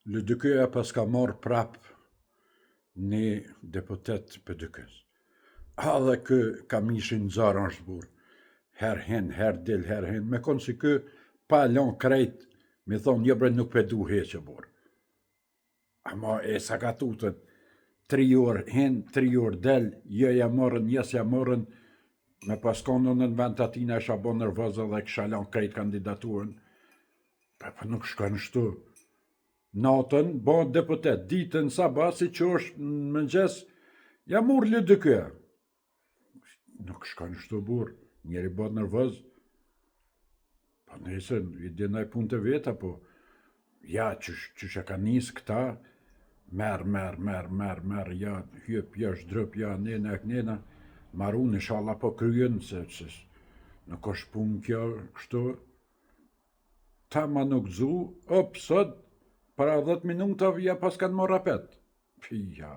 LDK-ja paska marrë prap një deputet PDK-s. Edhe ky ka mishin n'zor është burrë. Her hin, her dil, her hin. Me konë si ky, pa lon krejt, me thonë, jo bre nuk pe du heqe burrë. Ama e sa ka tutën, tri orë hin, tri orë del, jo ja morën, jo s'ja morën, me pas konë në vend të atina isha bo nervoz edhe kisha lon krejt kandidaturën. Po, po nuk shkon shtu. Natën, bo deputet, ditën, sabah, si që është në mëngjes, ja mur LDK-ja. Nuk shkon shtu burrë, njeri bëhet nervoz. Po nëse i din ai punë të veta, po ja, qysh, qysh e ka nis këta, merr, merr, merr, merr, merr, ja, hyp, ja, zhdryp, ja, nena, nena, marun, inshallah po kryen, se, se nuk është punë kjo, kështu, Ta ma nuk zu, op, sot, para 10 minuta, ja pas kanë marrë apet. Ja.